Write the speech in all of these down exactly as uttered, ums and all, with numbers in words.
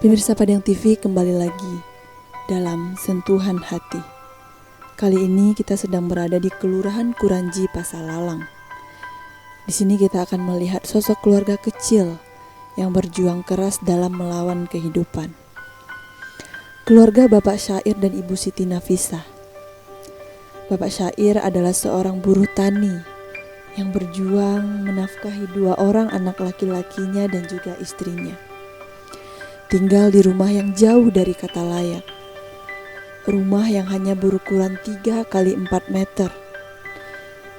Pemirsa Padang T V, kembali lagi dalam Sentuhan Hati. Kali ini kita sedang berada di Kelurahan Kuranji, Pasalalang. Di sini kita akan melihat sosok keluarga kecil yang berjuang keras dalam melawan kehidupan. Keluarga Bapak Syair dan Ibu Siti Nafisah. Bapak Syair adalah seorang buruh tani yang berjuang menafkahi dua orang anak laki-lakinya dan juga istrinya. Tinggal di rumah yang jauh dari kata layak. Rumah yang hanya berukuran tiga kali empat meter,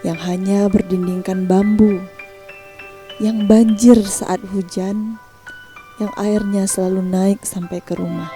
yang hanya berdindingkan bambu, yang banjir saat hujan, yang airnya selalu naik sampai ke rumah.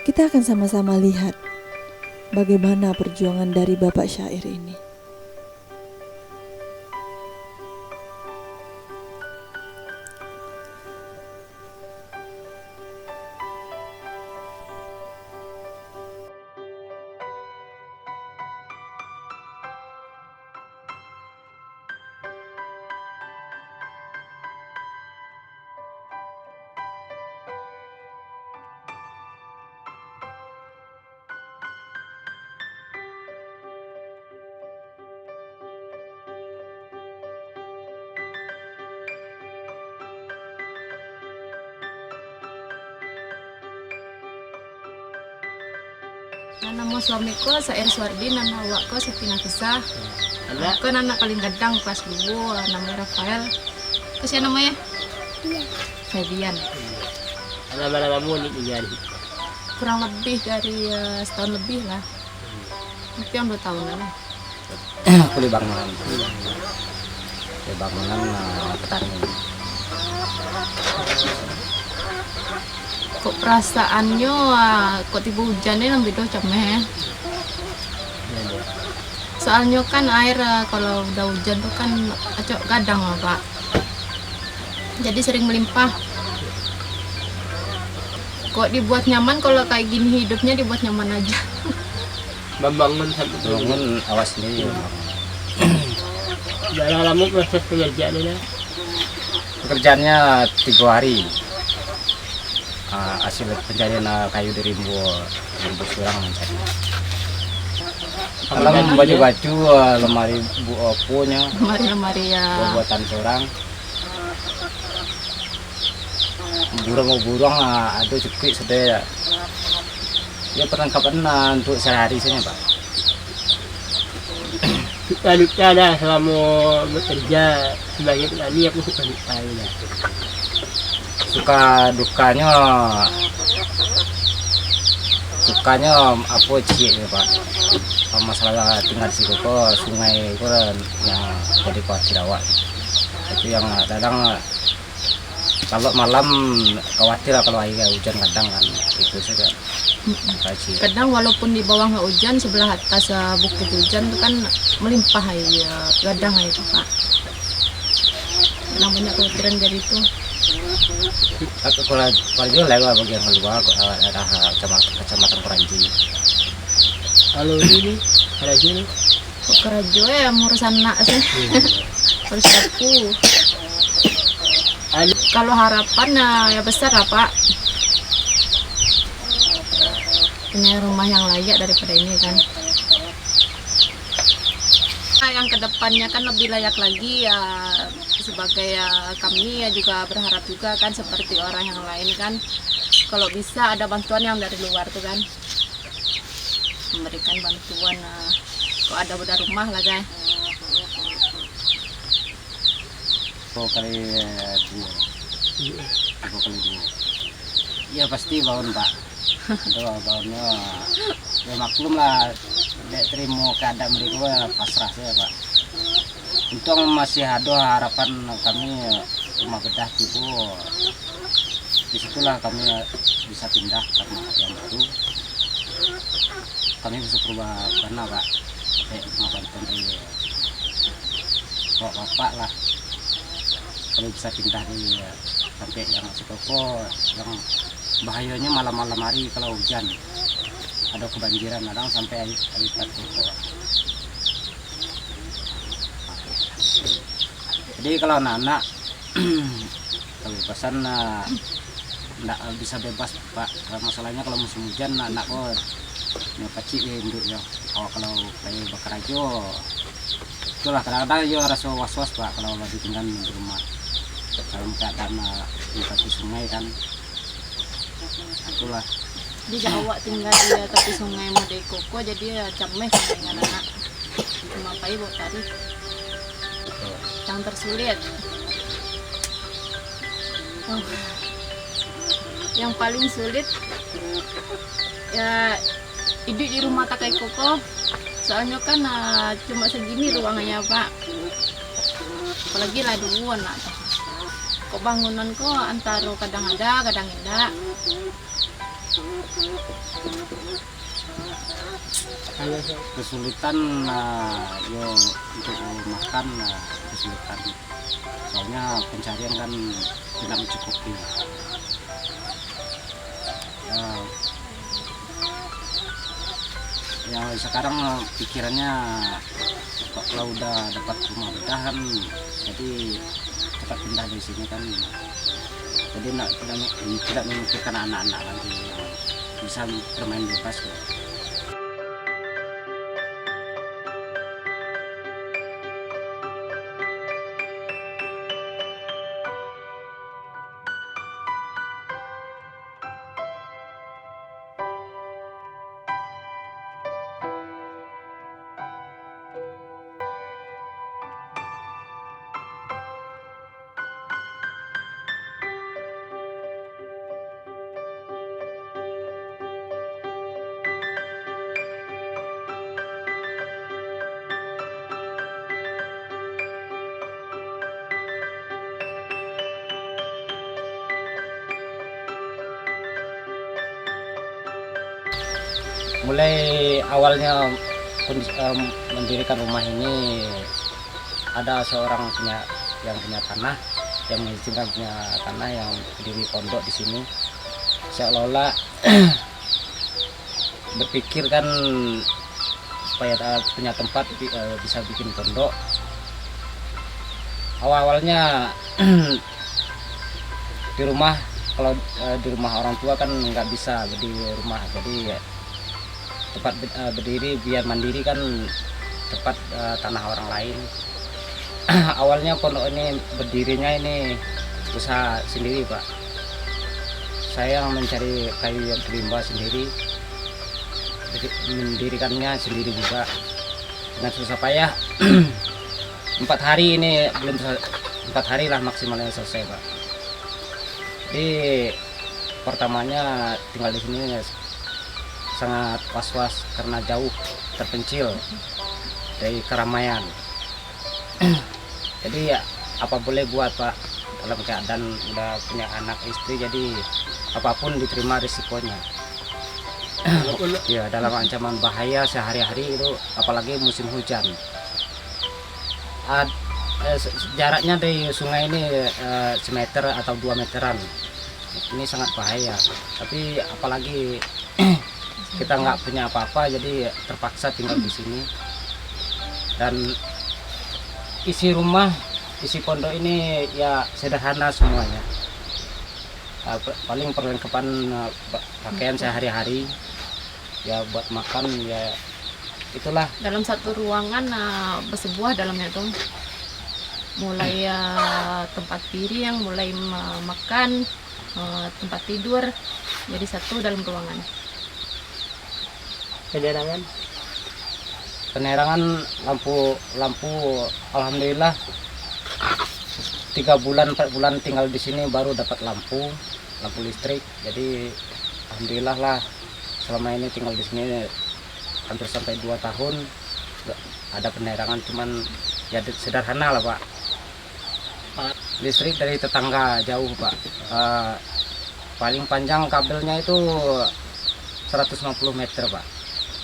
Kita akan sama-sama lihat bagaimana perjuangan dari Bapak Syair ini. Nan namo suami ko Sair Suwardi, nan awak ko Siti Nafisah. Anak? Ko anak paling gadang kelas duo, namo Rafael. Ko sia namo e? Iya. Febian. Anak bara lamo ni tingga di siko? Kurang lebih dari, eh, setahun lebih lah. Mungkin dua tahun lah. Kuliah bangunan. Kuliah bangunan, ah, petani. Kok perasaannyo, ah, kok tibo ujan ni nang bedo cameh, eh? Soalnyo kan air, ah, kalau udah ujan tu kan acok gadang lah, Pak. Jadi sering melimpah. Kok dibuat nyaman, kalau kayak gini hidupnya dibuat nyaman aja. Membangun sampai bangun awak sendiri. Berapa lama proses pengerjaan ini? Pekerjaannya tiga hari. Ah, hasil pencarian, ah, kayu di rimbo, rimbo surang mencari. Dalam baju-baju, ah, lemari bu-, ah, punyo. Lemari-lemari, ya. Buatan surang. Buruang-buruang, ah, ado cukuik sudah, ya. Ya, perlengkapan, ah, untuk sehari-hari saja, Pak. Suka duka dah selamo bekerja sebagai petani, aku suka duka je dah. Suka dukanyo, sukanyo apo ciek ni, Pak. Masalah tinggal di siko ko, sungai ko lah yang jadi khawatir awak. Itu yang kadang kalau malam khawatir lah kalau aia ujan kadang kan. Itu saja. Mm-mm. Kadang walaupun di bawah nggak hujan, sebelah atas, eh, bukit hujan tu kan melimpah aia, gadang aia tu, Pak. Kadang banyak kekhawatiran dari itu. Kalau, kalau juga lewat bagian keluar, eh, daerah, eh, kecamatan, kecamatan Kuranji. Kalau ini, kalau sini? Kok karajo ya, ngurus anak sih. Iya. Ngurus sapu. Kalau harapan, nah, ya besar lah, Pak. Punya rumah yang layak daripada ini, kan. Nah, yang kedepannya kan lebih layak lagi, ya, sebagai, ya, kami, ya, juga berharap juga, kan, seperti orang yang lain, kan. Kalau bisa ada bantuan yang dari luar tuh, kan. Memberikan bantuan, eh, kok ada budak rumah lah, kan. Dua kali, eh, dua. Dua kali dua. Ya, pasti baun, Pak. Itu baunnyo, ya, maklum lah, dek terimo keadaan mereka, ya, pasrah saja, Pak. Untung masih ada harapan kami, ya, rumah bedah tibo, di situlah kami bisa pindah ka rumah yang baru. Kami bisa berubah bana, Pak. Sampai rumah bantuan dari bapak-bapak lah. Kami bisa pindah di sampai yang sikoko, yang bahayonyo malam-malam hari kalau hujan. Ada kebanjiran, kadang sampai air, air tertutup. Jadi kalau anak-anak, kebebasan, ah, ndak bisa bebas, Pak. Kalau masalahnya kalau musim hujan, anak ko nyo pacik je induk yo. Awak kalau pai bakarajo, itulah kadang-kadang yo raso was-was, Pak, kalau lah ditinggal di rumah. Dalam keadaan, ah, di tepi sungai kan. Itulah. Jadi awak tinggal di tepi sungai model iko ko, jadi yo cameh sampai dengan anak. Cuma pai bawa tadi. Yang tersulit. Oh. Yang paling sulit, ya, hidup di rumah takai koko. Soalnyo kan, ah, cuma segini ruangannya, Pak. Apalagi lah duo anak tu. Kok bangunan ko antaro kadang ada, kadang indak. Kesulitan, ah, yo, untuk makan, ah, kesulitan. Soalnya pencarian kan tidak mencukupi. Ya, ya, sekarang pikirannya kalau udah dapat rumah bedah kan, jadi cepat pindah dari sini kan. Jadi nak, tidak, tidak memikirkan anak-anak lagi, bisa bermain bebas lah. Mulai awalnya kondis-, em, mendirikan rumah ini, ada seorang punya, yang punya tanah, yang mengizinkan punya tanah, yang berdiri pondok di sini. Seolah-olah berpikir kan supaya, eh, punya tempat bi-, eh, bisa bikin pondok. Awal-awalnya di rumah, kalau, eh, di rumah orang tua kan nggak bisa berdiri rumah, jadi tempat be-, eh, berdiri biar mandiri kan tempat, eh, tanah orang lain. Awalnya pondok ini berdirinya ini usaha sendiri, Pak. Saya yang mencari kayu yang rimba sendiri, mendirikannya sendiri juga dengan susah payah. Empat hari ini belum sel-, empat hari lah maksimalnya selesai, Pak. Jadi pertamanya tinggal di sini sangat was-was karena jauh, terpencil dari keramaian. Jadi ya, apa boleh buat, Pak, dalam keadaan udah punya anak istri, jadi apapun diterima risikonya. Ya, dalam ancaman bahaya sehari-hari itu, apalagi musim hujan. Ad-, eh, se-, jaraknya dari sungai ini, eh, semeter atau dua meteran. Ini sangat bahaya. Tapi apalagi kita nggak punya apa-apa, jadi terpaksa tinggal di sini. Dan isi rumah, isi pondok ini ya sederhana semuanya. Eh, pa-, paling perlengkapan, eh, pa-, pakaian sehari-hari, ya buat makan, ya itulah. Dalam satu ruangan, eh, bersebuah dalamnya tu. Mulai, eh, tempat piring, mulai ma-, makan, eh, tempat tidur, jadi satu dalam ruangan. Penerangan? Penerangan lampu, lampu, alhamdulillah, tiga bulan, empat bulan tinggal di sini baru dapat lampu, lampu listrik. Jadi alhamdulillah lah, selama ini tinggal di sini hampir sampai dua tahun, nggak ada penerangan, cuman ya de-, sederhana lah, Pak. Listrik dari tetangga jauh, Pak. Eh, paling panjang kabelnya itu seratus lima puluh meter, Pak.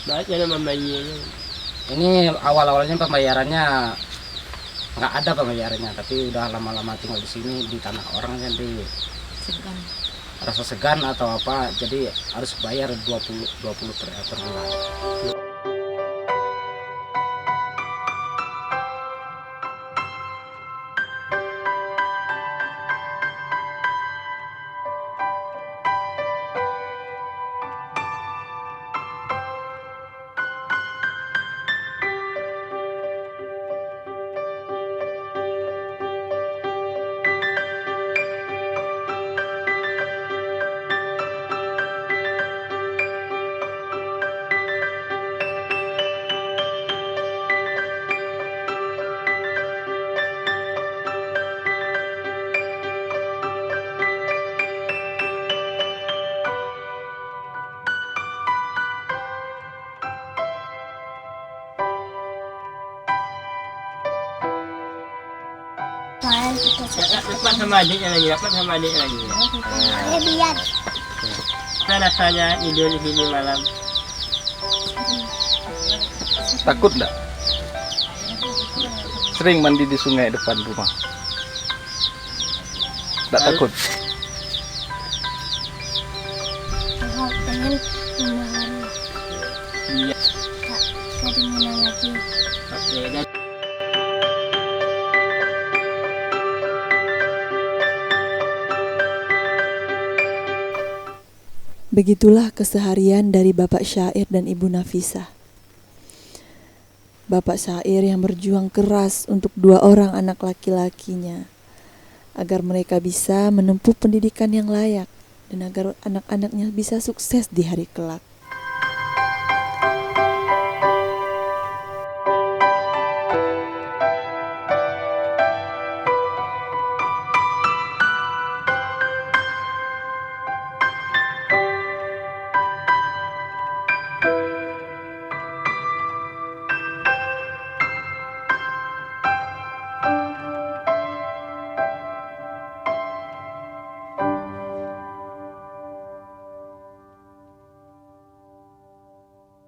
Banyak yang mambayarnya. Ini awal-awalnya pembayarannya nggak ada pembayarannya, tapi udah lama-lama tinggal di sini, di tanah orang, jadi segan, rasa segan atau apa, jadi harus bayar dua puluh, dua puluh per, per bulan. Rapat sama adiknya lagi, rapat sama adiknya lagi. Eh, biar. Apa rasanya tidur di sini malam? Takut ndak? Sering mandi di sungai depan rumah. Ndak takut? Kalau pengen rumah baru. Iya. Kak, kedengaran lagi. Oke, dan Begitulah keseharian dari Bapak Syair dan Ibu Nafisah. Bapak Syair yang berjuang keras untuk dua orang anak laki-lakinya, agar mereka bisa menempuh pendidikan yang layak dan agar anak-anaknya bisa sukses di hari kelak.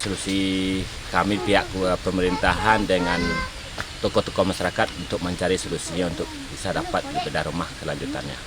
Solusi kami pihak pemerintahan dengan tokoh-tokoh masyarakat untuk mencari solusinya untuk bisa dapat dibedah rumah kelanjutannya.